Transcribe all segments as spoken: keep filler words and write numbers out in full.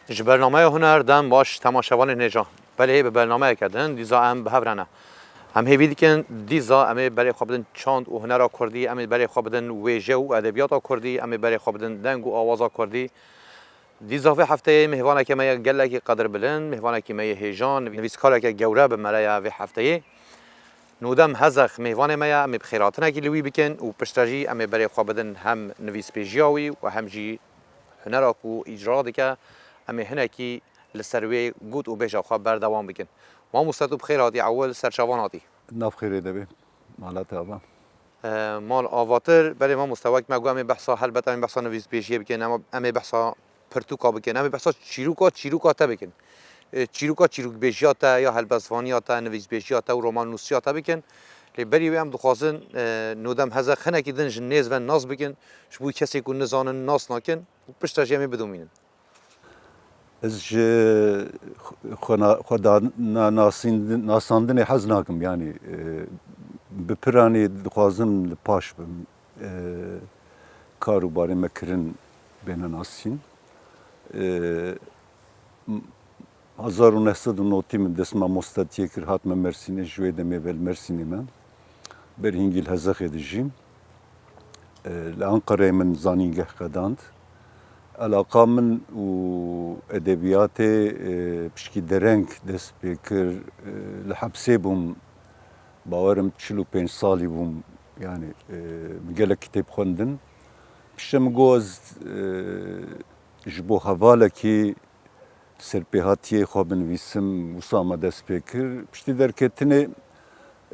Ji bernameya Huner dem baş temaşevanên hêja. Belê bi bernameyeke din dîza em bi hev re ne. Em hêvî dikin dîza em ê berê xwe bidin çand û hunera kurdî, em ê berê xwe bidin wêje û edebiyata kurdî, em ê berê xwe bidin deng û awaza kurdî. Dîza vê hefteyê mêvaneke me ye gelekî qedirbilind, mêvanekî me yê hêja, nivîskareke gewre bi me re ye vê hefteyê. Nûdem Hezex mêvanê me ye, em ê bi xêrhatinekî li wî bikin û piştre jî em ê berê xwe bidin hem nivîsbêjiya wî û hem jî hunera ku îcra dike, em ê hinekî li ser wê got û bêja xwe berdewam bikin. Mamoste, tu bi xêr hatî, ewil ser çavan hatî. Nav xêrê de be, mala te ava. E, mal avatir, belê mamoste, wek me got, em ê behsa, helbet em ê behsa nivîsbêjiyê bikin, em, em ê behsa pirtûka bikin, em ê behsa çîroka, çîroka te bikin. E, çîroka çîrokbêjiya te ya helbestvaniya te, nivîsbêjiya te û romannûsiya te bikin. Lê berî wê em dixwazin, e, Nûdem Hezex hinekî din ji nêz ve nas bikin, ji bo kesê ku nizanin, nas nakin û piştre jî em ê bidomînin. Ez ji xwe na-, xwe da na-, nasînd-, nasandinê hez nakim, yanî, e, bi piranî dixwazim li paş bim. E, kar û barê me kirin bêne nasîn. E, m-, hezar û neh sed û notî min dest mamostetiyê kir, hatime Mersînê, ji wê demê ve li Mersînê me. Berî hingî li Hezexê dijîm. E, li Enqereyê min zanîngeh qedand. Elaqa min û edebiyatê, e, pişkî dereng dest pê kir. E, li hepsê bûm, bawerim çil û pênc salî bûm. Yanî, e, min gelek kitêb xwendin. Piştre min got ez, e, ji bo hevalekî serpêhatiyê xwe binivîsim, wisa me dest pê kir. Piştî derketinê,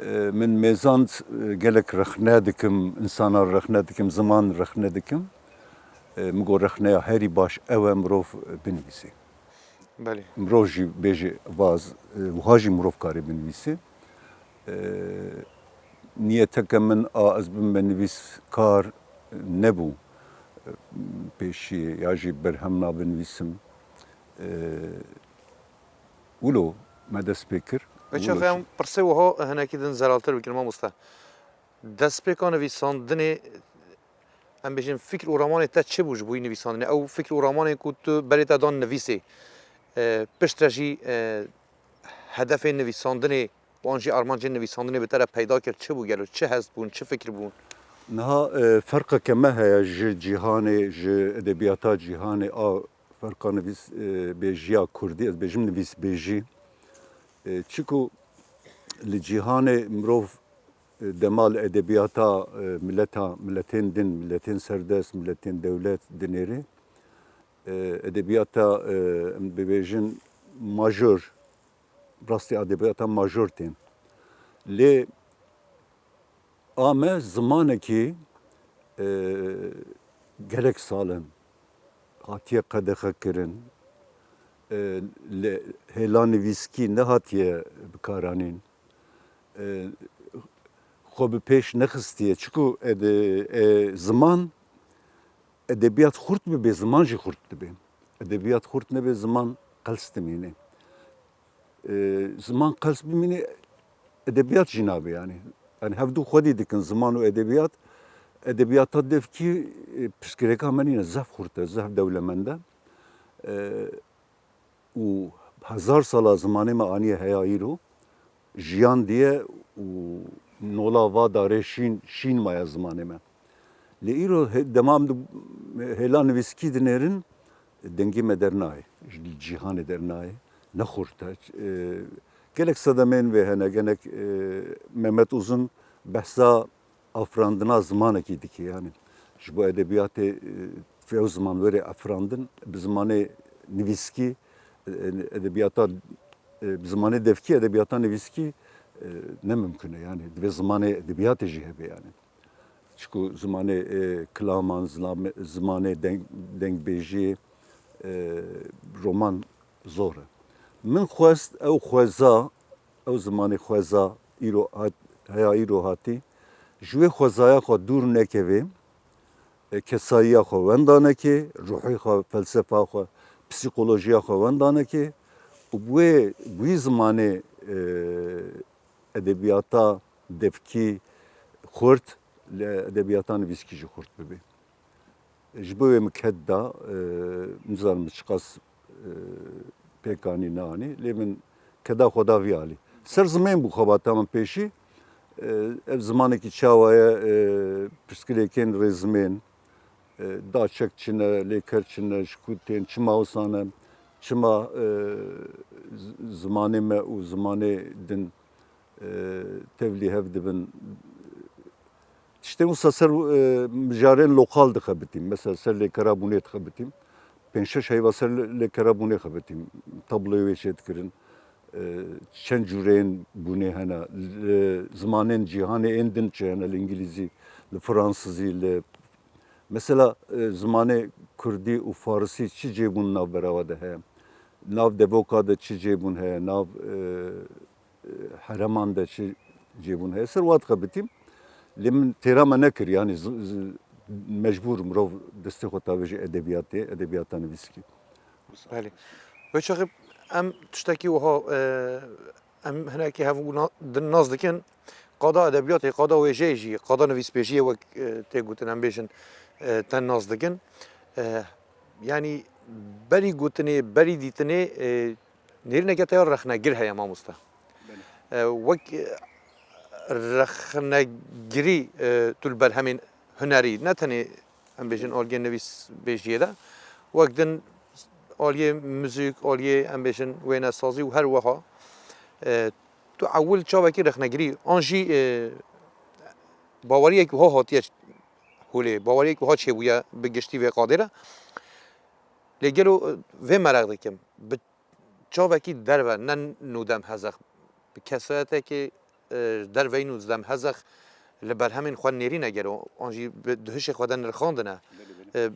e, min mêzand, e, gelek rexne dikim, însanan rexne dikim, ziman rexne dikim. E, min got rexneya herî baş ew e, mirov binivîsê. Belê. Mirov jî bêje vaz, e, wiha jî mirov karê binivîsê. E, niyeteke min a ez bibime nivîskar nebû. E, pêşiyê ya jî berhem na binivîsim. E, wilo me dest pê kir. Vê çaxê em pirsê wiha hinekî din zelaltir bikin, mamoste. Destpêka nivîsandinê, em bêjin, fikr û ramanê te çi bû ji bo nivîsandinê? Ew fikr û ramanên ku tu berê te dan nivîsê, e, piştre jî, e, hedefê nivîsandinê û an jî armancên nivîsandinê bi te re peyda kir, çi bû gelo? Çi hest bûn, çi fikir bûn? Niha, e, ferqeke me heye ji cîhanê, ji edebiyata cîhanê a ferqa nivîs, e, bêjiya kurdî, ez bêjim nivîsbêjî. E, çiku li cîhanê mirov, e, dema li edebiyata, e, mileta, miletên din, miletên serdest, miletên dewlet dinêrê, e, edebiyata, e, em bibêjin major, rastî edebiyata major tên. Lê a me zimanekî, e, gelek sal in hatiye qedexekirin, e, li hêla nivîskî nehatiye bikaranîn. E, xwe bi pêş nexistiye. Çiku ede-, e, ziman, edebiyat xurt bibe, ziman jî xurt dibe. Edebiyat xurt nebe, ziman qels dimîne. E, ziman qels bimîne, edebiyat jî nabe yani. Yani hevdu xwedî dikin ziman û edebiyat. Edebiyata devkî, e, pirsgirêka me nîne, zehf xurt e, zehf dewlemend e. E, û hezar sala zimanê me aniye heya îro, jiyandiye û nola va darê şîn, şîn maye zimanê me. Lê îro he-, dema em di hêla nivîskî dinêrin, dengê me dernayê, ji cîhanê dernayê, ne xurt e. E, gelek sedemên vê hene, gelek, e, Mehmet Uzun behsa afirandina zimanekî dike. Yani ji bo edebiyatê, e, ew ziman were afirandin, bi zimanê nivîskî, e, edebiyata, e, bi zimanê devkî edebiyata nivîskî, e, ne mimkun e. Yani divê zimanê edebiyatê jî hebe yani. Çiku zimanê, e, kilaman, zilame-, zimanê deng-, dengbêjiyê, e, roman zor e. Min xwest ew xweza, ew zimanê xweza îro hat-, heya îro hatî, ji wê xwezaya xwe dûr nekevê, e, kesayiya xwe wenda nekê, ruhê xwe, felsefa xwe, psîkolojiya xwe wenda nekê û bi wê, bi wî zimanê, e, edebiyata devkî xurt, li edebiyata nivîskî jî xurt bibe. Ji bo wê min ked da, e, nizanim çiqas, e, e, pêk anî neanî. Lê min keda xwe da vî alî. Ser zimên bû xebata min pêşî. E, ev zimanekî çawa ye, e, pirsgirêkên rêzimên, e, daçek çi ne, lêker çi ne, ji ku tên, çima wisa ne, çima, e, z-, zimanê me û zimanê din, e, tevlî hev dibin. Tiştên wisa ser, e, mijarên lokal dixebitîm. Mesela ser lêkera bûnê dixebitîm. Pênc şeş heyva ser lê-, lêkera bûnê xebitîm. Tabloyê wê çêdikirin. E, çend cûreyên bûnê hene. Li zimanên cîhanê ên din çi hene, li îngilîzî, li fransizî, li, mesela, e, zimanê kurdî û farisî çi cêbûn navbera we de heye? Nav devoka de çi cêbûn heye? Nav, e, e, hereman de çi cêbûn heye? Ser wa dixebitîm. Lê min têra me nekir, yanî z-, z-, mecbûr mirov destê xwe tavêje edebiyatê, edebiyata nivîskî. Belê. Wê çaxê em tiştekî wiha, e, em hinekî hev û na-, din nas dikin. Qada edebiyatê, qada wêjeyê jî, qada nivîsbêjiyê wek, e, tê gotin, em bêjin, e, te nas dikin. E, yanî berî gotinê, berî dîtinê, e, nêrîneke te ya rexnegir heye mamoste. Belê. E, wek, e, rexnegirî, e, tu li berhemên hunerî, ne tenê em bêjin aliyê nivîsbêjiyê de, wek din aliyê muzîk, aliyê em bêjin wênesazî û her wiha, e, tu ewil çavekî rexnegirî an jî, e, baweriyek wiha hatiye holê, baweriyek wiha çêbûye bi giştî vê qadê re. Lê gelo, e, vê meraq dikim, bi çavekî derve, ne nûdem hezex, bi kesayetekê, e, derveyî nûdem hezex li berhemên xwe nêrîne gelo, an jî bi duhişê xwe de nirxandine. Belê, belê. E,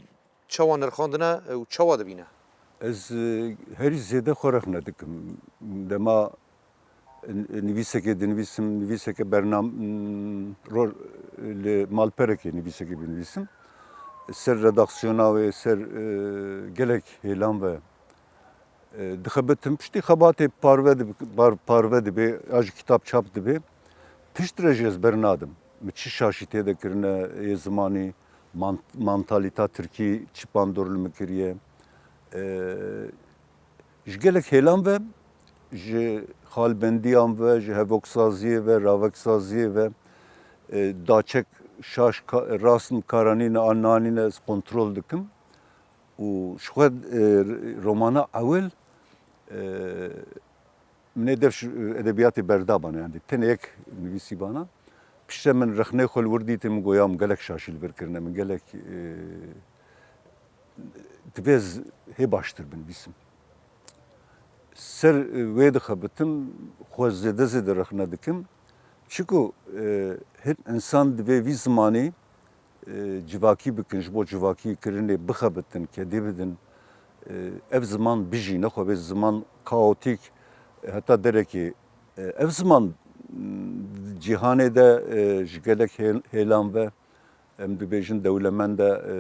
çawa nirxandine û çawa dibîne? Ez, e, herî zêde xwe rexne dikim. Dema n-, nivîsekê dinivîsim, nivîseke bernam-, ro-, li malperekê nivîsekê binivîsim. Ser redaksiyona wê, ser, e, gelek hêlan ve, e, dixebitim. Piştî xebatê parve dib-, par-, parve dibe, ya jî kitap çap dibe. Piştre jî ez bernadim. Min çi şaşî tê de kirine, ê zimanî, man-, mantalîta tirkî çi pandor li min kiriye. E, Ji gelek hêlan ve, ji xalbendiyan ve, ji hevoksaziyê ve, raveksaziyê ve, e, daçek şaş ka-, rasm karanîne an nanîne ez kontrol dikim. Û ji xwe, e, romana ewil, e, min ê dev ji edebiyatê berdabana, yani tenê yek nivîsîbana. Piştre min rexnê xwe li wir dîtin, min got ya min gelek şaşî li vir kirine, min gelek, e, divê ez hê baştir binivîsim. Ser, e, wê dixebitim, xwe zêde zêde rexne dikim. Çiku, e, hin insan divê vî zimanî, e, civakî bikin, ji bo civakî kirinê bixebitin, kedê bidin. E, ev ziman bijî, nexwe bê ziman kaotîk, e, heta derekê. E, ev ziman, m, cîhanê de, e, ji gelek hêl-, hêlan ve, em dibêjin dewlemend e, e,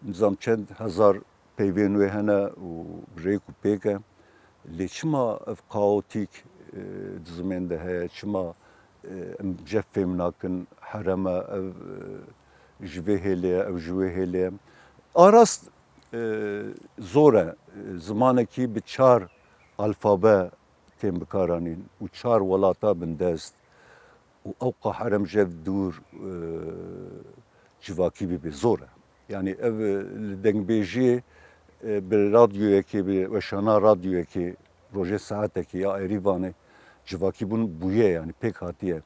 nizam çend hezar peyvên wê hene û rêk û pêk e. Lê çima ev kaotîk, e, di zimên de heye? Çima, e, em jev fêm nakin? Herem e, ev, e, ji vê hêlê ye, ew ji wê hêlê ye. A rast, e, zor e, e, zimanekî bi çar alfabe tên bikaranîn û çar welata bindest û ewqa herem jev dûr, e, civakî bibe, zor e. Yani ev, e, li dengbêjiyê, e, bi radyoyekê, bi weşana radyoyekê rojê saetekê ya Êrîvanê civakî bûn bûye, yani pêk hatiye.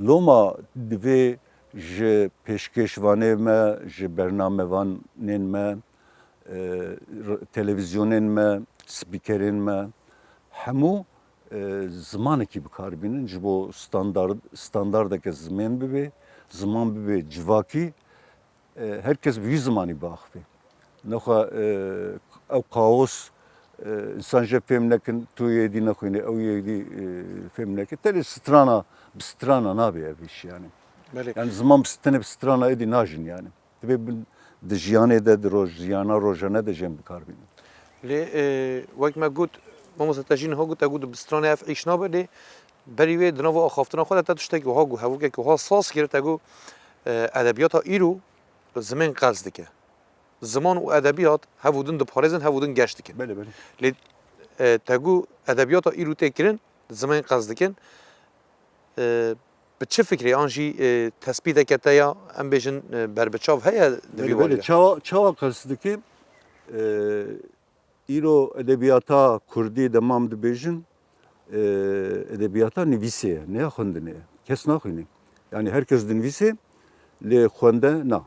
Loma divê ji pêşkêşvanê me, ji bernamevanên me, e, r-, televîzyonên me, spîkerên me, hemû, e, zimanekî bi kar bînin, ji bo standard, standardeke zimên bibe, ziman bibe civakî, e, her kes bi wî zimanî biaxive. Nexwe, e, ew kaos, e, însan jê fêm nekin, tu yê dî nexwîne, ew yê dî, e, fêm neke. Tenê strana, bi strana nabe ev îş yani. Belê. Yani ziman bi, tenê bi strana êdî najin yani. Divê bin, di jiyanê de, di roj-, jiyana rojane de jê em bi kar bînin. Lê, e, wek me got, mamoste te jî niha got, te got bi stranê ev îş nabe, lê berî wê di nava axaftina xwe de te tiştekî wiha got, hevokekî wiha saz kir, te got, e, edebiyata îro zimên qels dike. Ziman û edebiyat hev û din diparêzin, hev û din geş dikin. Belê, belê. Lê, e, te got edebiyata îro tê kirin, zimên qez dikin. E, bi çi fikrê an jî, e, tespîteke te ya, em bêjin, e, berbiçav heye di vî Belê, belê. warî de? Çawa, çawa qez dike, e, îro edebiyata kurdî de mam dibêjin, e, edebiyata nivîsê ye, ne ya xwendinê ye. Kes naxwîne. Yani her kes dinivîsê, lê xwende na.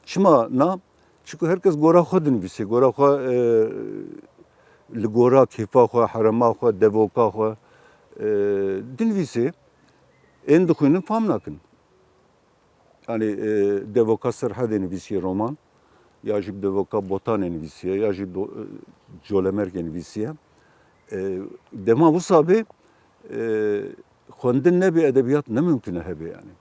Çima na? Çunku her kes gora xwe dinivîsê, gora xwe, e, li gora kêfa xwe, herema xwe, devoka xwe, e, dinivîsê. Ên dixwînin fam nakin. Yani, e, devoka Serhedê nivîsiye roman, ya jî devoka Botanê nivîsiye, ya jî do-, e, Colemêrgê nivîsiye. E, dema wisa bê, e, xwendin nebê, edebiyat ne mumkin e hebe yani.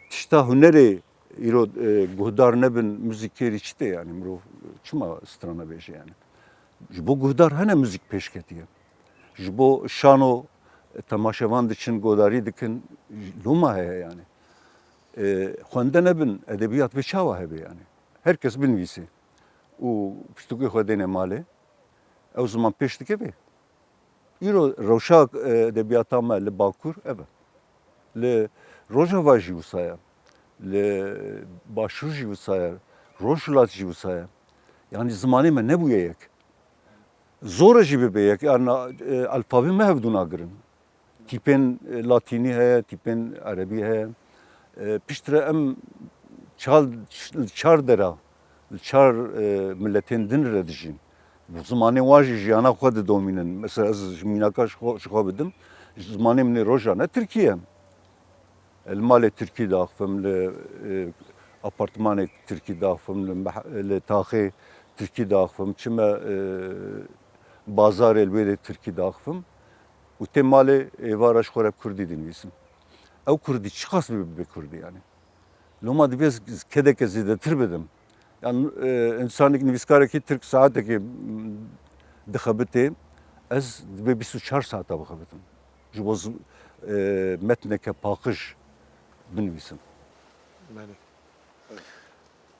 Tişta hunerê îro, e, guhdar nebin, muzîkerî çi tê yani, mirov çima strana bêje yani. Ji bo guhdar hene muzîk pêş ketiye. Ji bo şano, e, temaşevan diçin, godarî dikin, loma heye yani. E, xwende nebin, edebiyat vê çawa hebe yani? Her kes binivîse û piştûkê xwe dêne malê, ew ziman pêş dikeve. Îro rewşa, e, edebiyata me li Bakur ev e. Li Rojava jî wisa ye. Li Başûr jî wisa ye. Rojhilat jî wisa ye. Yani zimanê me nebûye yek. Zor e jî bibe yek. Yani, e, alfabê me hevdû nagirin. Tîpên, e, latînî heye, tîpên erebî heye. E, piştre em çal-, çar dera, li çar, e, miletên din re dijîn. Bi zimanê wan jî jiyana xwe didomînin. Mesela ez ji mînaka ji xwe, ji xwe bidim. Zimanê min ê roja ne tirkî ye. Li malê tirkî daxivim, li, e, apartmanê tirkî daxivim, li meh-, li taxê tirkî daxivim, çime, e, bazarê li wê de tirkî daxivim û tê malê êvara ji xwe re bi kurdî dinivîsim. Ew kurdî çiqas bibe, bibe kurdî yani. Loma divê ez kedeke zêdetir bidim. Yani, e, însanek, nivîskarekî tirk saetekê, m, dixebitê, ez divê bîst û çar saeta bixebitim. Ji bo z-, e, metneke paqij binivîsim. Belê.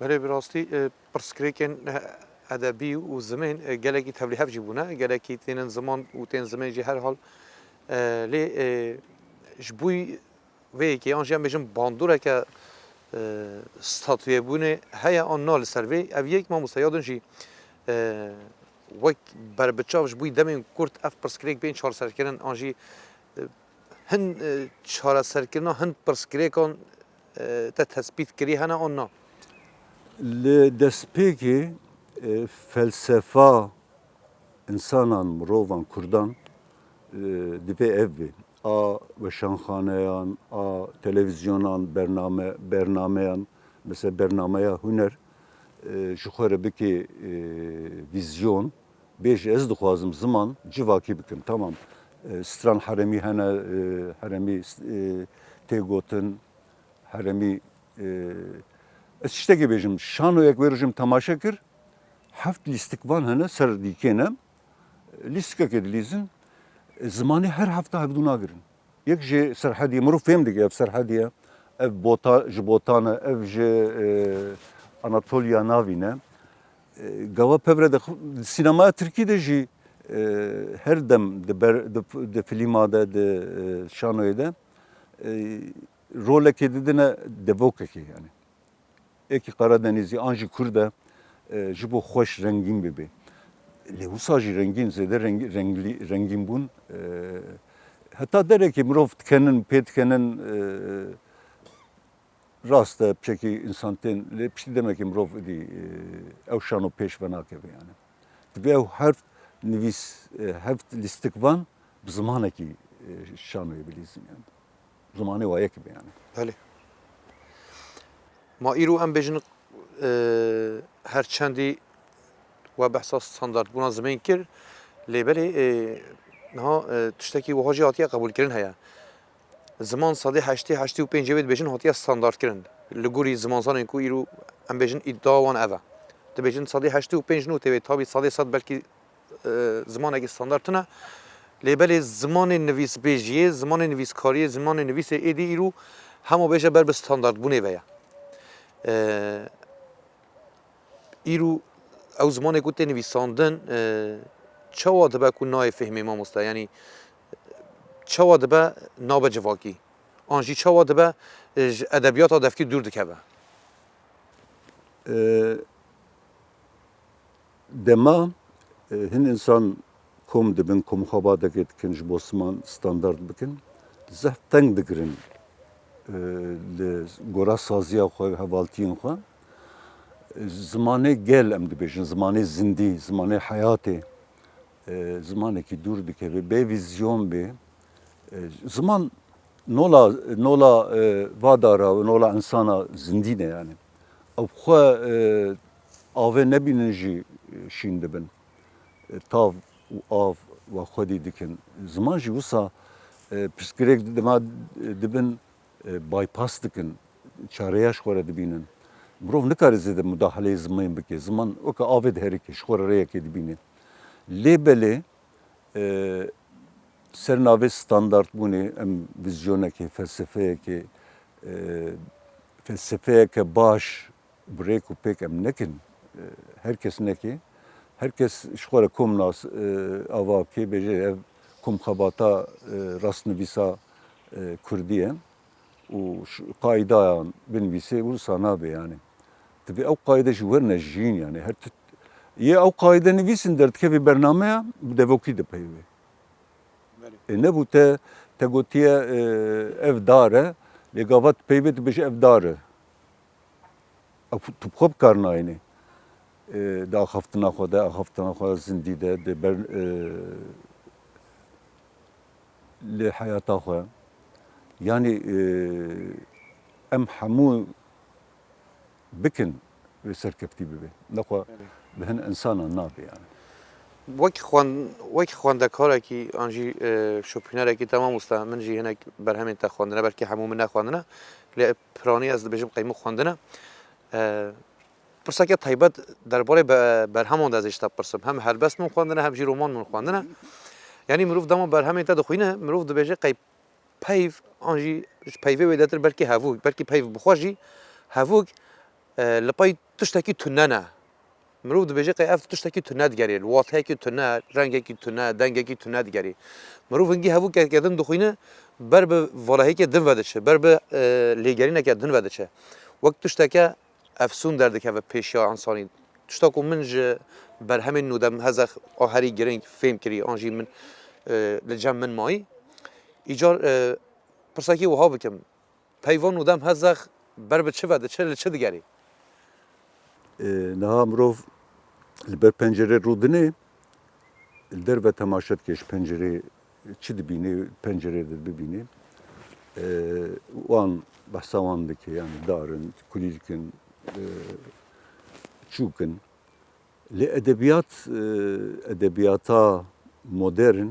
Belê, bi rastî, e, pirsgirêkên, e, edebî û zimên, e, gelekî tevlîhev jî bûne. Gelekî tên ziman û tên zimên jî herhal, e, lê, e, ji bo vê yekê, yan jî em bêjin bandoreke, e, statuyebûnê heye an na li ser vê? Ev yek, mamoste, ya din jî, e, wek berbiçav ji bo demên kurt ev pirsgirêk bên çareserkirin, an jî, e, hin, e, çareserkirina hin pirsgirêkan, e, te tespît kirî hene an na? Li destpêkê, e, felsefa însanan, mirovan, kurdan, e, divê ev be. A weşanxaneyan, a televîzyonan, bername, bernameyan, mesela bernameya huner, e, ji xwe re bike, e, vîzyon, bêje ez dixwazim ziman civakî bikim. Tamam, e, stran heremî hene, e, heremî, e, tê gotin, heremî, e, ez tiştekî bêjim, şanoyek wê rojê min temaşe kir, heft lîstikvan hene ser dîkê ne, lîstikekê dilîzin, e, zimanê her hefta hevdû nagirin. Yek jê Serhedî ye, mirov fêm dike ev Serhedî ye, ev Bota-, ji Botan e, ev ji, e, Anatoliya Navîn e. E, gava pevre de xu-, sinemaya tirkî de jî, e, her dem di ber-, di, di filîma de, di, e, şanoyê de, e, rolekê didine devokekê yani. Êkî Karadenîzî an jî Kurd e, e, ji bo xweş rengîn bibe. Lê wisa jî rengîn, zêde reng-, renglî-, rengîn bûn, e, heta derekê mirov dikenin, pê dikenin, e, rast e, piçekî însan tên, lê piştî demekê mirov idî, e, ew şano pêş venakeve yani. Divê ew heft nivîs, e, heft lîstikvan bi zimanekî, e, şanoyê bilîzin yani. Zimanê wa yek be yani. Belê. Ma îro em bêjin, e, her çendî we behsa standartbûna zimên kir, lê belê, e, niha, e, tiştekî wiha jî hatiye qebûlkirin heye. Ziman sedê heştê, heştê û pêncê wê dibêjin hatiye standartkirin. Li gorî zimanzanên ku îro em bêjin îdia wan ev e. Dibêjin sedê heştê û pênc nû tê wê, tabî sedê sed belkî, e, zimanekî standard tune. Lê belê zimanê nivîsbêjiyê, zimanê nivîskariyê, zimanê nivîsê êdî îro hema bêje ber bi standardbûnê ve ye. E, Îro ew zimanê ku tê nivîsandin, e, çawa dibe ku nayê fêhmê mamoste? Yanî çawa dibe nabe civakî? An jî çawa dibe, e, ji edebiyata devkî dûr dikeve? E, dema, e, hin insan kom dibin, komxebateke dikin ji bo ziman standart bikin, zehf teng digirin, e, li gora saziya xwe, hevaltiyên xwe. E, zimanê gel em dibêjin, zimanê zindî, zimanê heyatê, e, zimanekî dûr dikeve, bê vîzyon bê. E, ziman nola, nola, e, vadara, nola insana zindî ne yani. Ew xwe, e, avê nebînin jî, e, şîn dibin. E, tav û av we xwedî dikin. Ziman jî wisa, e, pirsgirêk dima dibin, e, bypass dikin. Çareya ji xwe re dibînin. Mirov nikare zêde mudahaleyê ziman bike. Ziman weke avê diherike, ji xwe re rêyekê dibîne. Lê belê, e, ser navê standartbûnê em vîzyonekê, felsefeyekê, e, felsefeyeke baş bi rêk û pêk em nekin, e, her kes neke, her kes ji xwe re kom nas, e, ava bike, bêje ev kom xebata, e, rastnivîsa, e, kurdî ye û ş-, qaidayan binivîsê, wisa nabe yani. Divê ew qaide jî werine jiyîn yani. Her tu yê ew qaide nivîsin derdikevê bernameya, bi devokî dipeyivê. E, nebû te, te gotiye, e, ev dar e, lê gava tu peyvê dibêje ev dar e. Ew tu bi xwe bi kar nayênî. E, di axaftina xwe de, axaftina xwe zindî de, di ber, e, li heyata xwe. Yanî, e, em hemû bikin wê serkeftî bibe. Nexwe bi hin insana nabe yani. Wek xwend-, wek xwendekarekî an jî, e, şopînerekî te mamoste, min jî hinek berhemên te xwendine, belkî hemû min nexwendine, lê piranî ez dibêjim qey min xwendine. E, pirseke taybet derbarê be-, berheman de ez ê ji te pirsim. Hem helbest min xwendine, hem jî roman min xwendine. Yanî mirov dema berhemên te dixwîne, mirov dibêje qey peyv, an jî ji peyvê wêdetir belkî hevûk, belkî peyv bi xwe jî hevûk, e, li pey tiştekî tune ne. Mirov dibêje qey ev tiştekî tune digerê, li wateyekî tune, rengekî tune, dengekî tune digerê. Mirov hingî hevûkeke din dixwîne, ber bi valahêkê din ve diçe, ber bi, e, lêgerîneke din ve diçe. Wek tişteke efsûn derdikeve pêşiya însanî. Tişta ku min ji berhemên Nûdem Hezex a herî girîng fêm kirî, an jî min, e, li cem min mayî. Îcar, e, pirsekî wiha bikim. Peyva Nûdem Hezex ber bi çi ve diçe, li çi digerî? E, niha mirov li ber pencerê rûdinê, li derve temaşe dike, ji pencerê çi dibînê, pencerê de bibînê. E, wan behsa wan dike, yani dar in, kulîlk in, e, çûk in. Lê edebiyat, e, edebiyata modern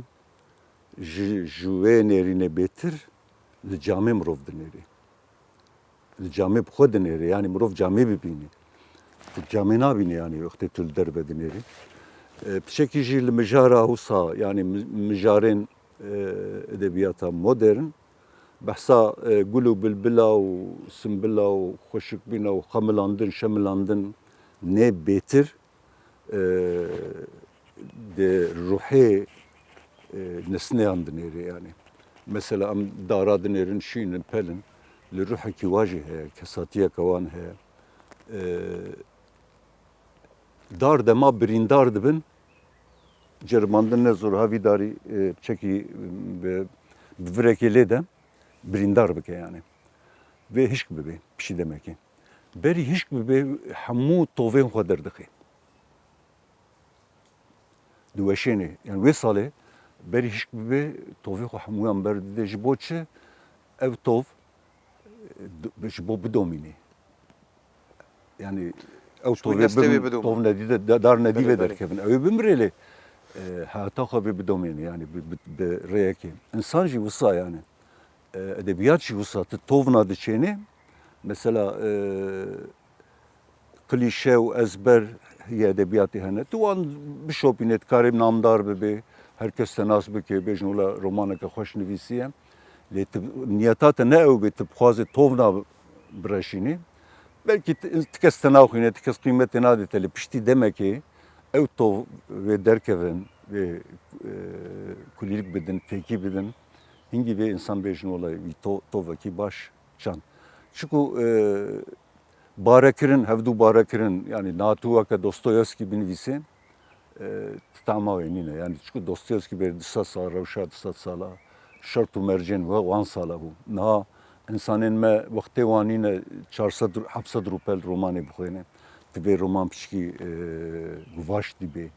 ji, ji wê nêrînê bêtir li camê mirov dinêrê. Li camê bi xwe dinêrê, yanî mirov camê bibîne. Tu camê nabîne, yanî wextê tu li derve dinêrî. E, piçekî jî li mijara wisa, yanî mi-, mijarên, e, edebiyata modern, behsa, e, gul û bilbila û simbila û xweşikbîna û xemilandin, şemilandin nê bêtir, e, di ruhê, e, nesneyan dinêrê yani. Mesela em dara dinêrin, şîn in, pel in, li ruhekî wa jî heye, kesatiyeke wan heye. E, dar dema birîndar dibin, ceribandin ne zor ha vî darî, e, çekî bi, bi virekê lê de birîndar bike yani. Vê hişk bibe, pişî demekê. Berî hişk bibe, hemû tovên xwe derdixê. Diweşêne. Yani wê salê berî hişk bibe, tovê xwe hemûyan berdide. Ji bo çi? Ev tov, e, ji bo bidomîne. Yani ew tovê bim-, tov nedî de, dar nedî ve derkevin. Ew ê bimire lê, e, heyata xwe vê bidomîne. Yani bi, bi, bi rêyekê. Însan jî wisa yani. E, edebiyat jî wisa tu tovna diçênê. Mesela, e, klîşe û ezber yê edebiyatê hene. Tu wan bişopîne, dikarê namdar bibe, her kes te nas bike, bêjin wila romaneke xweş nivîsiye. Lê tu niyeta te ne ew be, tu bixwaze tovna bireşînî. Belkî ti kes te naxwîne, ti kes qîmetê nade te, lê piştî demekê ew tov vê derkevin, vê, e, kulîlk bidin, fêkî bidin, hingî vê însan bêjin, wela wî to-, tovekî baş çand. Çiku, e, barekirin, hevdû barekirin, yanî niha tu weke Dostoyevskî binivîsê, e, ti tahma wê nîne. Yanî çiku Dostoyevskî bêrî du sed sal, rewşa du sed sala, şert û mercên we wan sala bû. Niha însanên me wextê wan nîne, çar sed, heft sed rûpel romanê bixwêne. Divê roman piçkî, e, guvaş dî bê,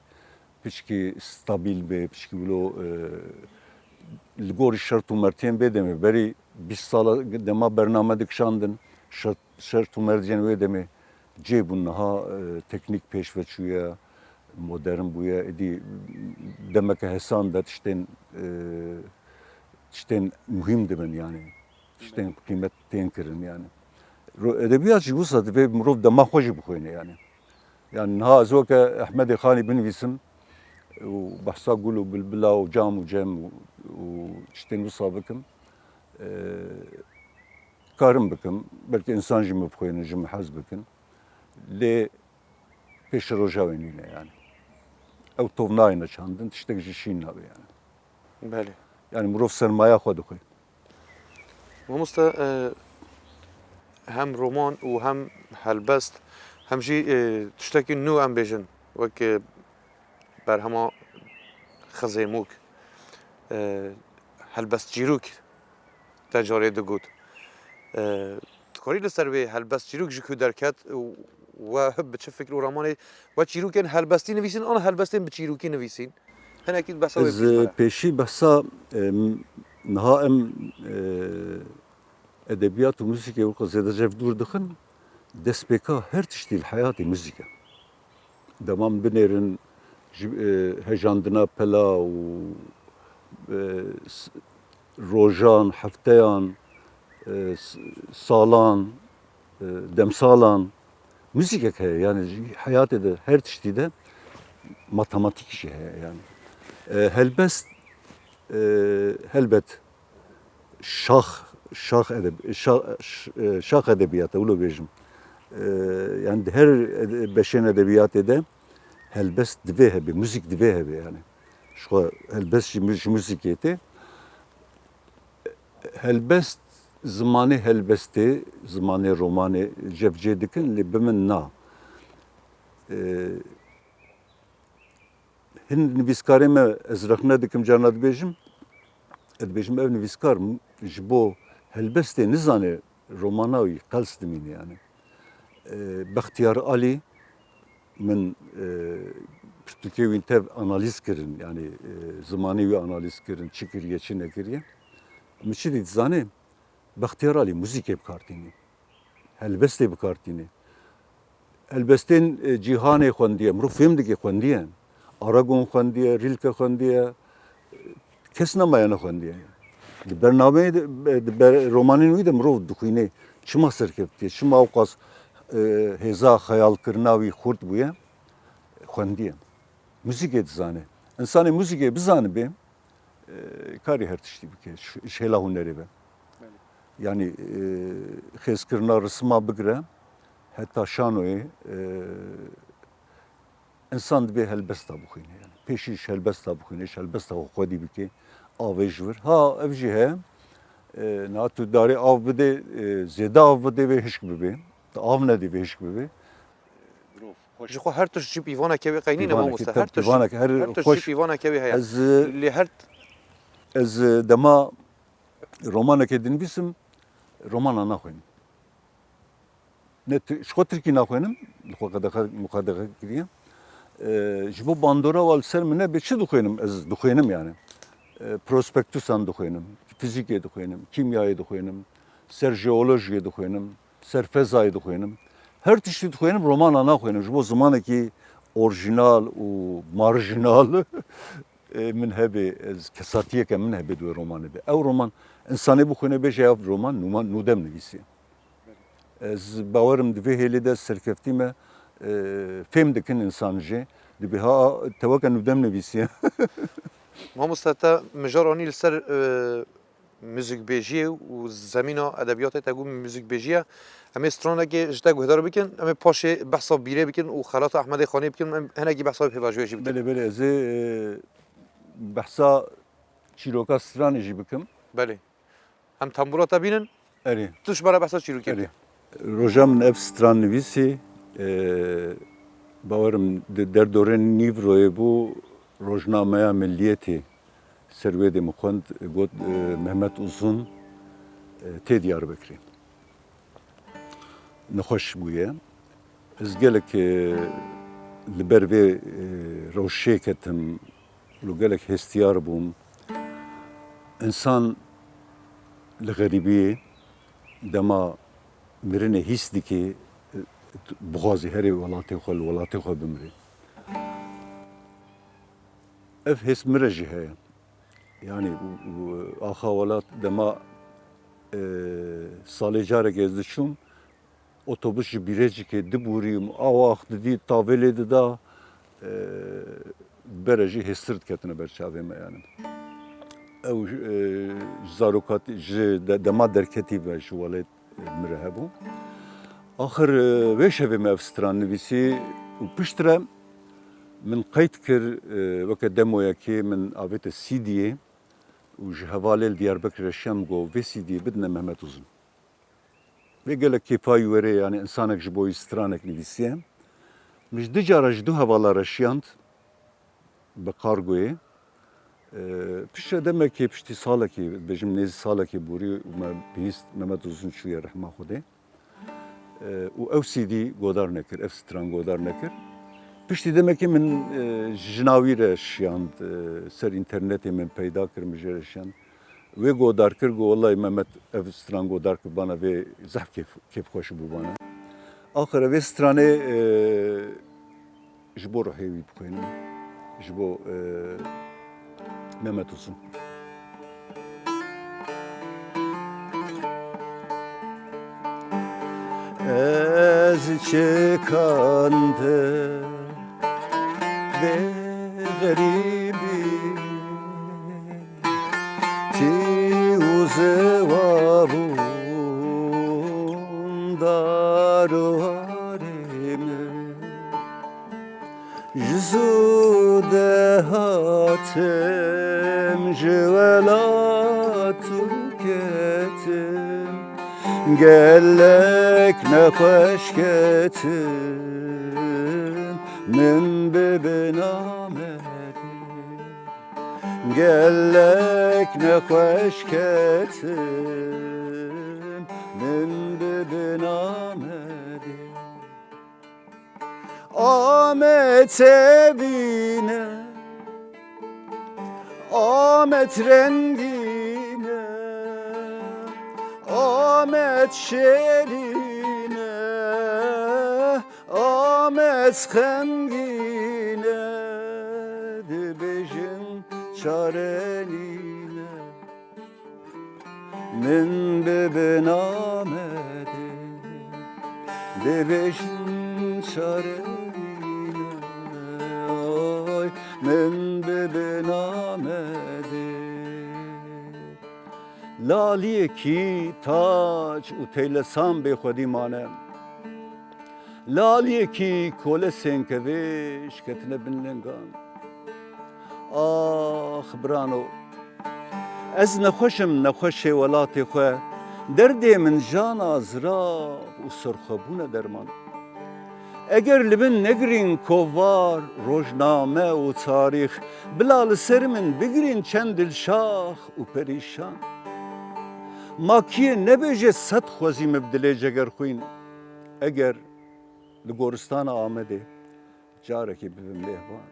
piçkî stabil bê, piçkî wilo, e, li gorî şert û mertiyên vê demê. Berî bîst sala dema bername dikişandin, şert, şert û mercên wê demê cê bûn, niha, e, teknîk pêş ve çûye, modern bûye, êdî demeke hesan de tiştên, e, tiştên muhîm dibin, yanî tiştên qîmet tên kirin, yanî. Ro-, edebiyat jî wisa divê mirov dema xwe jî bixwîne, yanî. Yanî niha ez weke Ehmedê Xanî binivîsim û behsa gul û bilbila û cam û cem û, û tiştên wisa bikim, e, karim bikim. Belkî însan jî min bixwînin, ji min hez bikin. Lê pêşeroja wê nîne, yanî. Ew tov nayêne çandin, tiştek jî şîn nabe, yanî. Belê. Yanî mirov sermaya xwe dixwe. Mamoste, e, hem roman û hem helbest, hem jî, e, tiştekî nû em bêjin, wek, e, berhema Xizêmûk, e, helbest çîrok te carê digot. E, dikarî li ser wê helbest çîrok ji ku derket û we bi çi fikr û ramanê we çîrokên helbestî nivîsîn, an helbestên bi çîrokî nivîsîn? Hinekî behsa wê Ez, bikî, e, pêşî behsa, e, m-, niha em, e, edebiyat û muzîkê weke zêde ji hev dûr dixin, destpêka her tiştî li heyatê muzîk e. Dema em binêrin ji, e, hejandina pela û, e, s-, rojan, hefteyan, e, s-, salan, e, demsalan, muzîkek heye. Yanî ji heyatê de, her tiştî de matematîk jî heye, yanî. E, helbest, e, helbet şax, şax edeb-, şa-, ş-, e, şax edebiyat e, wilo bêjim. E, yanî di her ede-, beşên edebiyatê de helbest divê hebe, muzîk divê hebe, yanî. Ji xwe helbest ji mu-, ji muzîkê tê. Helbest, zimanê helbestê, zimanê romanê cevcê dikin, lê bi min na. E, hin nivîskarê me, ez rexne dikim, carna dibêjim, ez dibêjim, ev nivîskar m-, ji bo helbestê nizane, romana wî qels dimîne, yanî. E, Bextiyar Alî, min, e, pirtûkê wî tev analîz kirin, yanî, e, zimanê wî analîz kirin, çi kiriye, çi nekiriye. Min çi dît zanê? Bextiyar Alî muzîkê bi kar tînî. Helbestê bi kar tînî. Helbestên, e, cîhanê xwendiye, mirov fêm dike xwendiye. Aragon xwendiye, Rilke xwendiye. Kes nemaye nexwendiye. Di bernameyê de, di ber-, romanên wî de mirov dixwîne çima serkeftiye, çima ewqas, e, hêza xeyalkirina wî xurt bûye, xwendiye. Muzîkê dizane. Însanê muzîkê bizanibe, e, karê her tiştî bike, ji, ji hêla hunerê ve. Belê. Yanî, e, xêzkirina risma bigire, heta şanoyê, e, însan divê helbesta bixwîne. Yanî pêşî ji helbesta bixwîne, ji helbesta xwe xwedî bike, avê ji vir. Ha, ev jî heye, e, niha tu darê av bidê, e, zêde av bidê, wê hişk bibê. Tu av nedî, wê hişk bibê. Ji xwe her tişt jî pîvaneke wê qeynîne, pîvaneke, mamoste. Her tişt, pîvaneke, her her tişt jî xweş. Pîvaneke wê heye. Ez, lê her ez dema romanekê dinivîsim, romana naxwînim. Ne tu-, ji xwe tirkî naxwînim, li xwe qedexe, muqedexe kiriye. Ee, ji bo bandora wa li ser min nebe, çi dixwînim? Ez dixwînim yani. Ee, prospektusan dixwînim, fizîkê dixwînim, kîmyayê dixwînim, ser jeolojiyê dixwînim, ser fezayê dixwînim. Her tiştî dixwînim, romana naxwînim. Ji bo zimanekî orjinal û marjinal, e, min hebe, ez kesatiyeke min hebe di wê romanê de. Ew roman, însanê bixwîne bêje, ev roman nûma-, nûdem nivîsiye. Ez bawerim di vê hêlê de serkeftî me, e, fêm dikin însan jê. Dibê ha te weke nûdem nivîsiye. Mamoste, te mijar anî li ser, e, muzîkbêjiyê û zemîna edebiyatê te got muzîkbêjiye. Em ê stranekê ji te guhdar bikin, em ê paşê behsa bîrê bikin û xelata Ehmedê Xanê bikin, em hinekî behsa pêvajoyê jî bikin. Belê, belê, ez ê, e, behsa çîroka stranê jî bikim. Belê. Em tembûra te bînin. Erê. Tu ji me re behsa çîrokê bike. Erê. Roja min ev stran nivîsî, e, bawerim di derdorên nîvroyê bû, rojnameya Milliyetê ser wê dê min xwend, got, e, Mehmet Uzun, e, tê Diyarbekirê. Nexweş bûye. Ez gelek, e, li ber vê, e, rewşê ketim, li gelek hestiyar bûm. Însan li xerîbiyê dema mirinê hîs dike, e, bixwazî herê welatê xwe, li welatê xwe bimirê. Ev hêz min re jî heye. Yanî, û, û, axa welat dema, e, salê carekê ez diçûm, otobus ji Bîrecikê dibûrî, awax didî, tavê lê dida, e, bere jî hêstir diketine ber çavê me, yanî. Ew, e, ji zarokatî, ji de-, dema derketî ve ji welêt, e, min re hebû. Axir, e, wê şevê me ev stran nivîsî û piştre min qeyd kir, e, weke demoyekê min avête C D'yê û ji hevalê li Diyarbekirê şiyand, got, vê C D'yê bidine Mehmet Uzun. Vê gelek kêfa wî were, yanî însanek ji bo wî stranek nivîsiye. Min ji du cara ji du hevala re şiyand bi kargoyê. E, piştre demekê, piştî salekê, dibêjim nêzî salekê borî û me bihîst Mehmet Uzun çûye rehma Xwedê. E, û ew C D godar nekir, ev stran godar nekir. Piştî demekê min, e, jina wî re şiyand, e, ser înternetê min peyda kir, min jê re şiyand. Wê godar kir, got, "Wellahî Mehmet ev stran godar kir bana, vê zehf kêf, kêfxweş bû bana." Axir vê stranê, e, ji bo ruhê wî bixwînim, ji bo, e, Mehmet Uzun. Ez çikandim vê xerîbî, tî û ziwa bûn dar û harê min. Ji zû de hatim ji welat û ketim, gelek nexweş ketim, min bi binamedê. Gelek nexweş ketim, min bi binamedê. Amed tevîn e, Amed rengîn e, Amed şêrîn e, Amed xemgîn e, dibêjin çare nîne. Min bi binamedê, dibêjin çare nîne, oy, min bi binamedê. Laliyekî tac û teylesan bê xwedî mane. Laliyekî kolesên kevêş ketine bin lengan. Ax birano, ez nexweş im nexweşê welatê xwe, derdê min jana zirav û serxwebûn e derman. Eger li min negirîn kovar, rojname û tarîx, bila li ser min bigirîn çend dilşax û perîşan. Ma kî yê nebêje sed xwezî min bi dilê cegerxwîn. Eger li goristana Amedê carekê bibim mêhvan.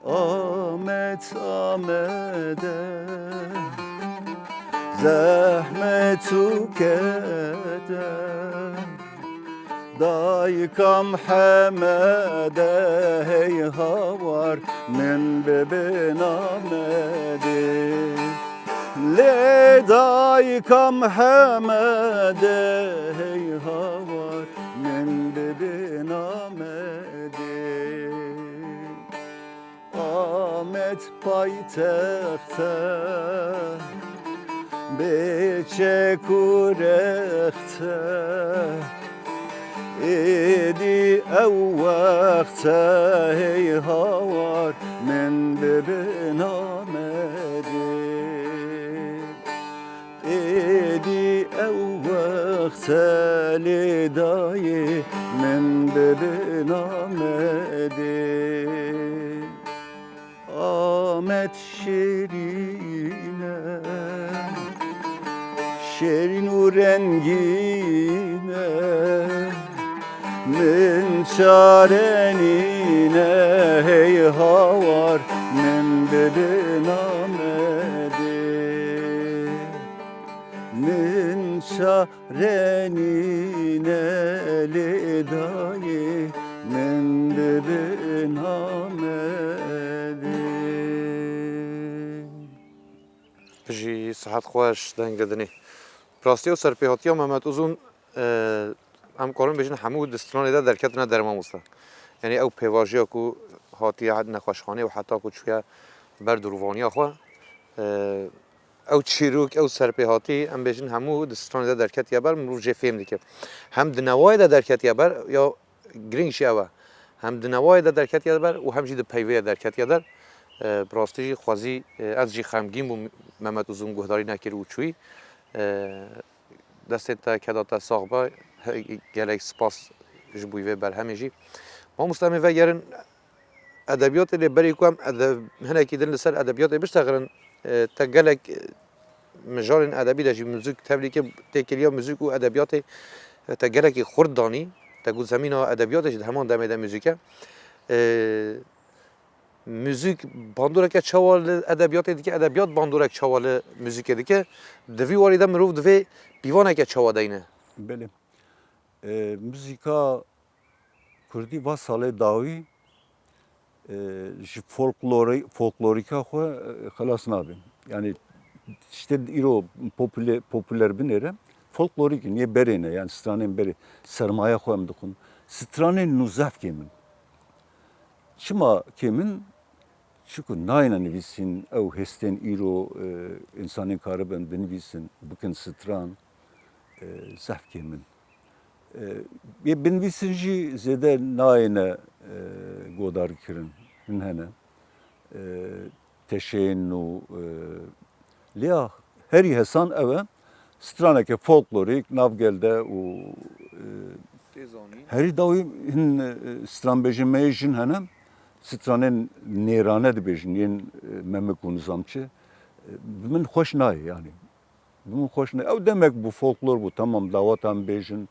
Amed, Amede, zehmet û keder. Dayikam Hemede, hey hawar, min bibin Amedê. Lê dayikam Hemede, hey hawar, min bibin Amedê. Amed paytexte, Bê çek û rexte, êdî ew wexte hey hawar min bibin Amedê. Êdî ew wexte lê dayê min bibin Amedê. Amed şêrîn e, şêrîn û rengîn e. Min çare nîne hey hawar min bibin Amedê. Min çare nîne lê dayê min bibin Amedê. Bijî, sihet xweş, deng li dinê. Bi rastî ew serpêhatiya Mehmet Uzun, e, em karin bêjin hemû di stranê de derketine der mamoste. Yanî ew pêvajoya ku hatiye nexweşxanê û heta ku çûye ber dûrvaniya xwe, e, ew çîrok, ew serpêhatî, em bêjin hemû di stranê de derketiye ber, mirov jê fêm dike. Hem di newayê de derketiye ber, ya girîng jî ew e. Hem di newayê de derketiye ber û hem jî di peyvê de derketiye der. E, bi rastî jî xwezî, e, ez jî xemgîn bûm Mehmet Uzun guhdarî nekir û çûyî. E, destên te, keda te sax be. He-, gelek spas ji bo vê berhemê jî. Mamoste, em ê vegerin edebiyatê, lê berî ku em ede-, hinekî din li ser edebiyatê biştexilin, e, te gelek, e, mijarên edebî de jî muzîk tevlî kir, têkiliya muzîk û edebiyatê, e, te gelekî xurt danî. Te got zemîna edebiyatê jî di heman demê de muzîk e. E, muzîk bandoreke çawa li edebiyatê dike, edebiyat bandorek çawa li muzîkê dike? Di vî warî de mirov divê pîvaneke çawa deyne? Belê. E, muzîka kurdî va salê dawî, e, ji folklorî-, folklorîka xwe, e, xilas nabe. Yanî tiştê îro popule-, populer binêre, folklorîk in, yê berê ne, yanî stranên berê, sermaya xwe em dixwin. Stranên nû zehf kêm in. Çima kêm in? Çiku nayêne nivîsîn, ew hestên îro, e, însanên karibin binivîsin, bikin stran, e, zehf kêm in. E, yê binivîsin jî zêde nayêne, e, godarkirin. Hin hene, e, teşeyên nû, e, lêya herî hesan ew e, straneke folklorîk nav gel de û, e, Tê zanîn. Herî dawî hin, e, stranbêjên me yê jin hene, stranên nêrane dibêjin, yên, e, memik û nizam çi. E, bi min xweş nayê, yanî. Bi min xweş ne. Ew demek bû, folklor bû, temam, daweta em bêjin,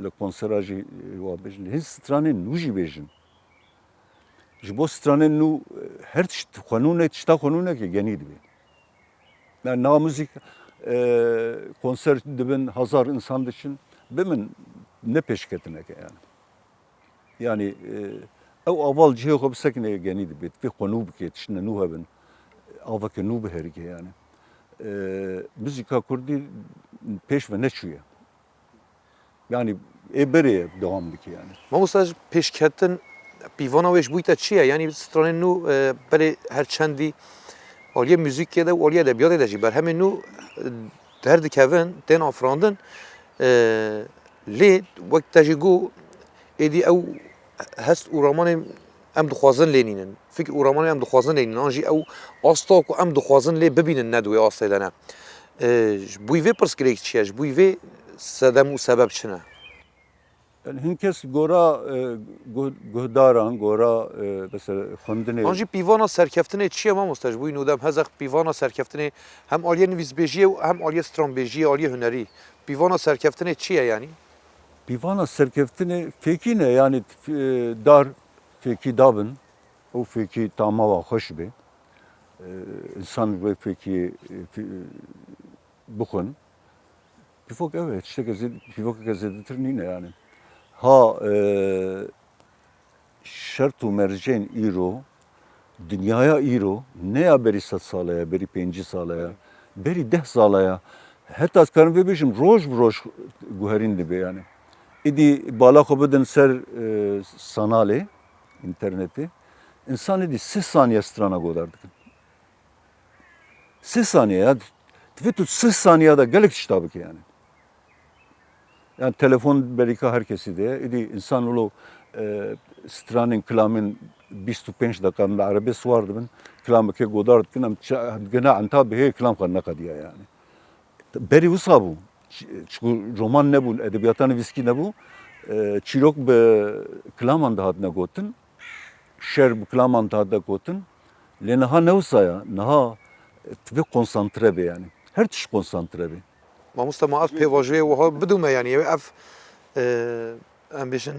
li konsera jî, e, wa bêjin. Hin stranên nû jî bêjin. Ji bo stranên nû, e, her tişt xwe nû ne, tişta xwe nû neke genî dibe. Yani na muzîk, e, konser dibin, hazar insan diçin, bi min ne pêşketineke yani. Yani, e, ew aval cihê xwe bisekine genî dibe, divê xwe nû bike, tiştine nû hebin, aveke nû biherike yani. E, muzîka kurdî pêş ve neçûye. Yani ê berê dewam dike yani. Mamosta, ji pêşketin pîvana wê ji bo te çi ye? Yani stranên nû, e, belê her çendî aliyê muzîkê de û aliyê edebiyatê de jî berhemên nû, e, derdikevin, tên afirandin. E, lê wek te jî got, êdî ew hest û ramanên em dixwazin lê nînin. Fikr û ramanên em dixwazin lê nînin. An jî ew asta ku em dixwazin lê bibînin ne di wê astê de ne. E, ji bo vê pirsgirêk çi ye? Ji bo vê sedem û sebeb çi ne? Yani hin kes gora, e, guh-, guhdaran, gora, e, mesela xwendinê. An jî pîvana serkeftinê çi ye mamoste? Ji bo nû dem hezek pîvana serkeftinê hem aliyê nivîsbêjiyê û hem aliyê stranbêjiyê, aliyê hunerî. Pîvana serkeftinê çi ye yani? Pîvana serkeftinê fêkî ne, yani, e, dar fêkî dabin, ew fêkî tama wa xweş be. E, însan wê fêkî, e, fê-, bixwin. Pîvok ev e, tişteke zêd-, pîvokeke zêdetir nîne yani. Ha, e, şert û mercên îro, dinyaya îro, ne ya berî sed sale ya, berî pêncî sale ya, berî deh sale ya. Heta ez karim vê bêjim, roj bi roj guherîn dibe yani. Îdî bala xwe bidin ser, e, sanalê, înternetê. Însan îdî sê saniye strana godar dikin. Sê saniye ya, Divê tu sih saniya de gelek tişta bike yani. Yani telefon berîka her kesî de ye. Îdî insan wilo, e, stranên kilamên bîst û pênc deqa min erebê siwar dibin, kilameke godar dikin, em çi-, digihine enta bihê kilam xwe neqediya yani. Berî wisa bû. Ç-, çiku roman nebû, edebiyata nivîskî nebû. E, çîrok bi kilaman dihatine gotin. Şer bi kilaman dihatine gotin. Lê niha ne wisa ya. Niha, e, divê konsantre be yani. Her tişt konsantre be. Mamoste, ma ev pêvajoyê wiha bidûme, yanî ev, ev, e, em bêjin,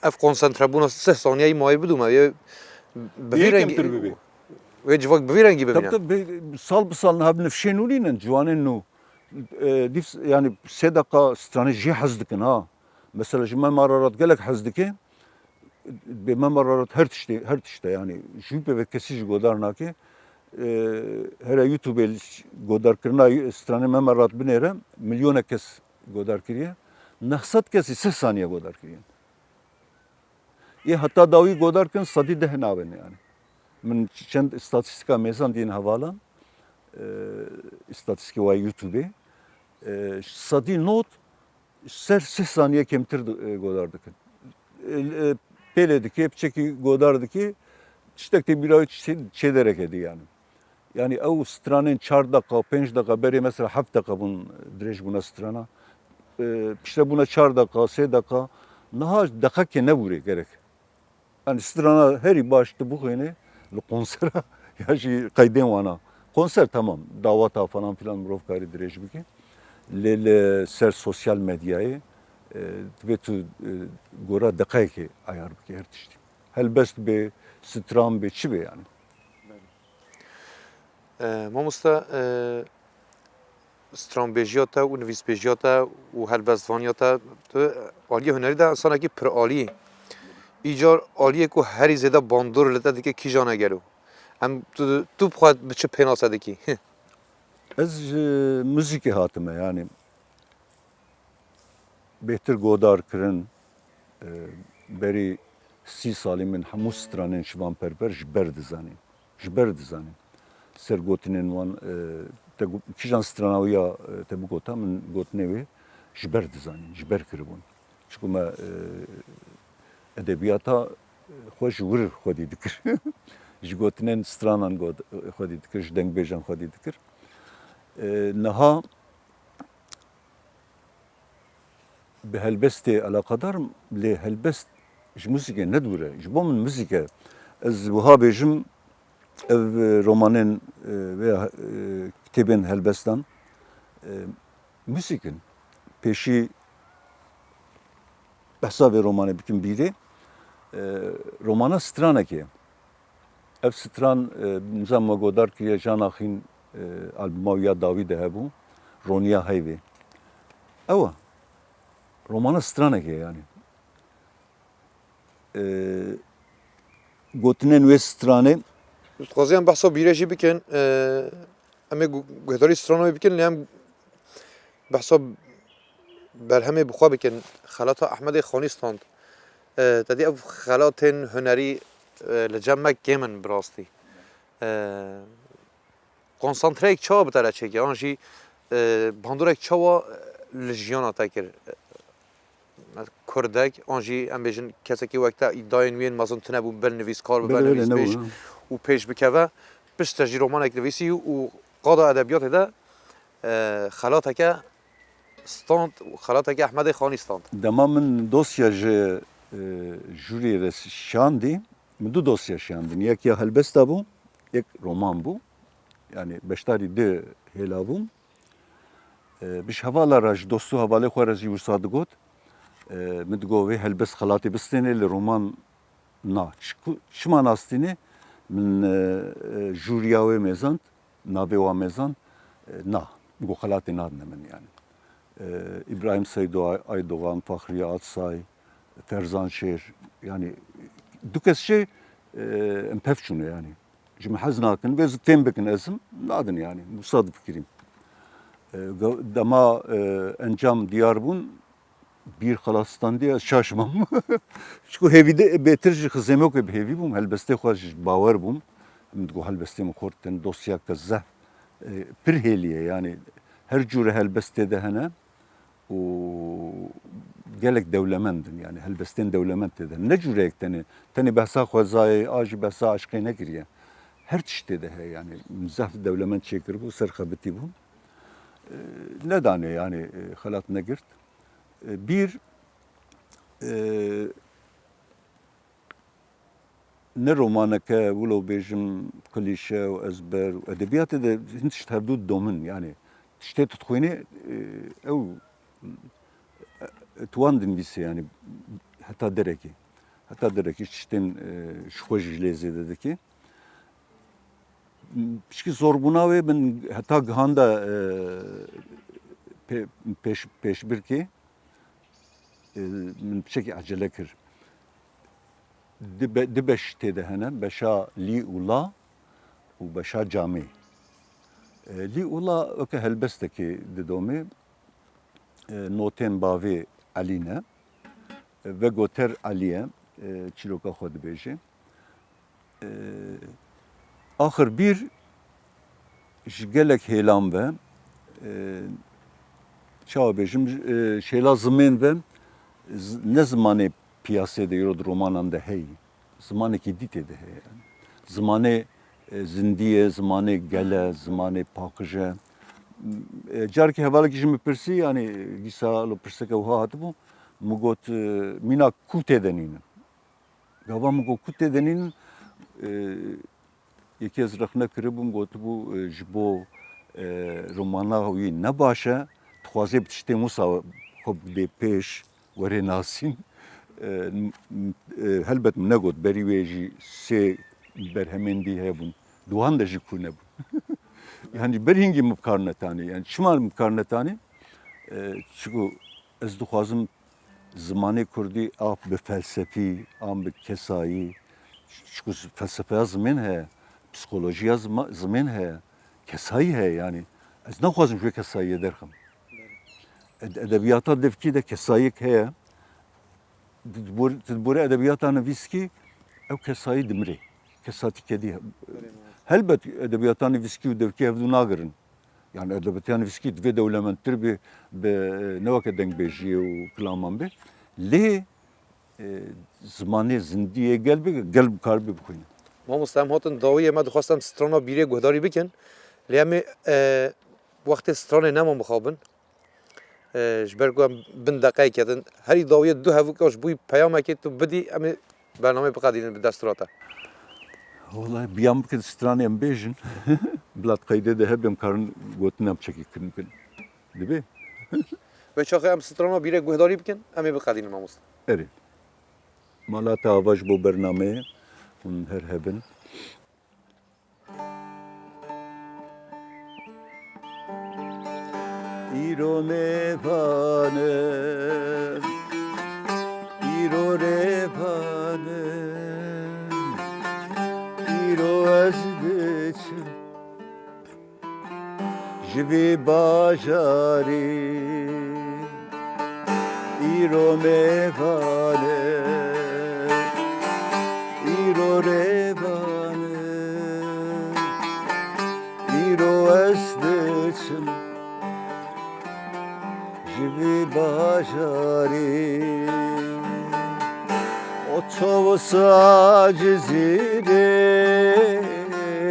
ev konsentrebûna sih saniyeyî ma wê bidûme, wê bi vî Yê rengî, kemtir bibê. Wê civak bi vî rengî Tabii bibîne. Tabii, bi-, sal bi sal niha bi nifşên nû nînin, ciwanên nû. E, dîv, yani sê deqa stranê jê hez dikin ha. Mesela ji Mem Ararat gelek hez dike. Bê Mem Ararat her tiştê, her tişte yani. Jû pê ve kesî ji godar nake. E, here YouTubeê godarkirina stranê Mem Ararat binêre, milyonek kes godar kiriye. Neh sed kesî sih saniye godar kiriye. Ê heta dawî godar kin sedî deh nabin yani. Min çend îstatîstîka mêzan dîn hevalan, e, îstatîstîkê wa YouTubeê, e, sedî not ser sih saniye kêmtir di-, e, godar dikin. E, e, pêlê dikê, piçekî godar dikê, tiştek tê bîra wî çê-, çê dereke dî yani. Yani ew stranên çar deqa, pênc deqa, berê mesela heft deqa bûn, dirêj bûne strana. E, piştre bûne çar deqa, sê deqa. Niha deqekê nebûrê gerek. Yani strana herî baş tu bixwînî li konsera ya jî qeydên wana. Konser temam, daweta falan filan mirov karî dirêj bike. Lê li ser sosyal medyayê, e, divê tu, e, gora deqeyekê ayar bike her tiştî. Helbest bê, stran bê, çi bê yani. E, mamoste, e, stranbêjiya te û nivîsbêjiya te û helbestvaniya te, tu aliyê hunerî de insanekî piralî yî. Îcar aliyê ku herî zêde bandor li te dike kîjan e gelo? Em tu, tu bi xwe bi çi pênase dikî? Ez ji muzîkê hatime, yani bêhtir godar kirin, e, berî sî salî min hemû stranên Şivan Perver ji ber dizanîn. Ji ber dizanîn. Ser gotinên wan, e, te gu-, kîjan strana wî ya, e, te bigota, min gotinê wê ji ber dizanîn, ji ber kiribûn. Çiku me, e, edebiyata xwe ji wir xwedî dikir. Ji gotinên stranan got-, xwedî dikir, ji dengbêjan xwedî dikir. E, niha bi helbestê eleqedar im, lê helbest ji muzîkê ne dûr e. Ji bo min muzîk e. Ez wiha bêjim, ev, e, romanên, e, veya, e, kitêbên helbestan, e, muzîk in. Pêşî behsa vê romanê bikim bîrê, e, romana stranekê ye. Ev stran, e, nizam me godar kiriye, Jana Xîn, e, albuma wî ya dawî de hebû, Roniya Heyvê. Ew e. Romana stranekê yani. E, gotinên wê stranê. Dixwazî em behsa bîrê jî bikin. E, em ê gu-, guhdarî strana wê bikin, lê em behsa berhemê bi xwe bikin. Xelata Ehmedê Xanî stand. E, te dî ev xelatên hunerî, e, li cem me kêm in bi rastî. E, konsantreyek çawa bi te re çêkir? An jî, e, bandorek çawa, e, li jiyana te kir? E, kurdek, an jî em bêjin kesekî wek te îdayên wî yên mezin tune bûn, ber nivîskar bibe, Belê, belê, nivîsbêj nebû, ha. Û pêş bikeve. Piştre jî romanek nivîsî û qada edebiyatê de, e, xelateke stand, xelateke Ehmedê Xanî stand. Dema min dosya ji, e, jûrî re şandî, min du dosya şandin. Yek ya helbesta bû, yek roman bû. Yani beşdarî di hêla bûm. E, bi ji hevala re, ji dost û hevalê xwe re jî wisa digot. E, min digot, vê helbest xelatê bistêne, li roman na. Çiku-, çima nastîne? Min, e, e, jûriya wê mêzand, navê wa mêzand, e, na. Min got, xelatê nadine min yani. E, Îbrahîm Seydo Ay-, Aydogan, Fahriye Atsay, Ferzan Şêr, yani du kes jê, e, em pev çûne yani. Ji min hez nakin, vê zî fêm bikin ez im, nadin yani. Wisa difikirîm. E, ga-, dema, e, encam diyar bûn, bîr xelas standî, ez şaş mam. Çiku hêvî de, bêtir ji xizêmokê bi hêvî bûm, helbestê xwe ji bawer bûm. Min digot helbestê min xurt in, dosyake zehf E, pir hêlî ye, yanî her cûre helbest tê de hene û gelek dewlemend in, yanî helbestên dewlemend tê de hene. Ne cûreyek tenê, tenê behsa xwezayê, a jî behsa aşqê nekiriye. Her tişt tê de heye, yanî zehf dewlemend çêkiribû, ser xebitî bû. E, nedanê, yanî, e, xelat negirt. E, bîr, e, ne romaneke, wilo bêjim, klîşe û ezber û edebiyatê de hin tişt hevdû didomin. Yanî tiştê tu dixwînî, e, ew, e, tu wan dinivîsê, yanî heta derekî. Heta derekî tiştên, e, ji xwe jî lê zêde dikî. Pişkî zorbûna wê min heta gihanda, e, pê-, pêş-, pêşbirkê, e, min piçekî ecele kir. Di be-, di beş tê de hene, beşa lî û la û beşa camê. E, lî û la weke helbestekê didomê, e, notên bavê Elî ne. E, vegoter Elî ye, e, çîroka xwe dibêje. E, axir bîr ji gelek hêlan ve, e, çawa bêjim, e, şêla zimên ve z-, ne zimanê piyasê de îro di romanan de heyî. Zimanekî dî tê de heye. Zimanê, e, zindî ye, zimanê gel e, zimanê paqij e. E, carekî hevalekî ji min pirsî, yanî dîsa lo pirseke wiha hatibû, min got, e, mîna ku tê de nînin? Gava min got, ku tê de nînin, e, yekê ez rexne kiribûm, gotibû, e, ji bo, e, romana wî ne baş e, dixwaze bi tiştên wisa xwe bidê pêş, were nasîn. E, m-, m-, e, helbet min negot, berî wê jî sê berhemên dî hebûn. Di wan de jî ku nebûn. Yanî berî hingî min bi kar netanî. Yanî çima min bi kar netanî? E, çiku ez dixwazim zimanê kurdî a bi felsefî, an bi kesayî, çiku z-, felsefeya zimên heye, psîkolojiya zima-, zimên heye, kesayî heye yanî. Ez naxwazim ji wê kesayiyê derxim. Ed-, edebiyata devkî de kesayiyek heye. Di bor-, di borê edebiyata nivîskî ew kesayî dimirê. Kesatî kedî he-, helbet edebiyata nivîskî û devkî hevdû nagirin. Yani edebiyata nivîskî divê dewlemendtir be, be, ne weke dengbêjiyê û kilaman be. Lê, e, zimanê zindiyê gel be, gel bikaribe bixwîne. Mamoste, em hatin dawiyê, me dixwest em strana bîrê guhdarî bikin. Lê em ê, e, wextê stranê neman bixabin. E, ji ber ku em bin deqeyekê din. Herî dawiyê du hevûka ji bo peyamekê tu bidî, em ê bernameyê biqedînin bi destûra te. Welahi biyan bikin stranê em bêjin. Bila di qeydê de hebe em karin gotina biçekî kirin bikin. Dibe? Wê çaxê em strana bîrê guhdarî bikin, em ê biqedînin mamoste. Erê. Mala te ava ji bo bernameyê hûn her hebin. Îro mêvan im, îro rêvan im, îro ez diçim ji vî bajarî. Îro mêvan im, îro rêvan im, îro ez diçim ji vî bajarî. Otobus a Cizîrê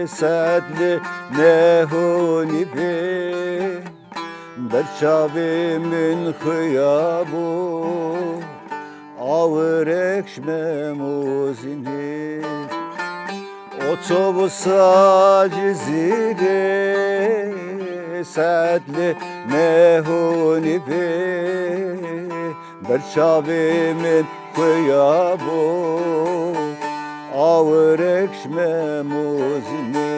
sedli nehûnî bê. Ber çavê min xuya bû, awirek ji me mozînê. Otobusa Cizîrê sedli nehûnî bê. Ber çavê min xuya bû, awirek ji me mozînê.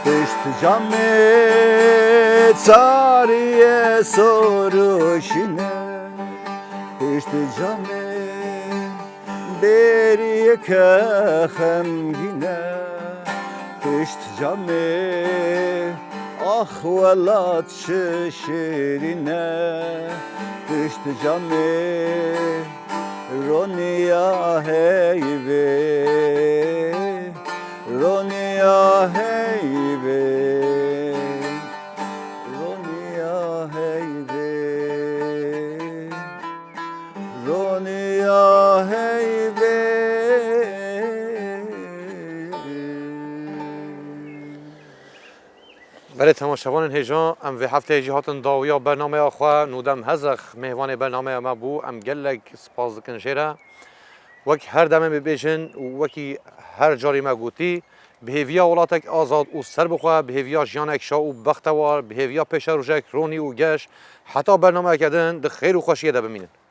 Pişt camê çariye sor û şîne. Pişt camê bêriyeke xemgîne. Pişt camê, ax welat çi şirîne. Pişt camê, roniya heyvê, roniya heyvê. Belê temaşevanên hêja, em vê hefteyê jî hatin dawiya bernameya xwe. Nûdem Hezex mêvanê bernameya me bû. Em gelek spas dikin jê re. Wek her demê bibêjin û wekî her carî me gotî, bi hêviya welatek azad û serbixwe, bi hêviya jiyanek şa û bextewar, bi hêviya pêşerojek ronî û geş, heta bernameyeke din di xêr û xweşiyê de bimînin.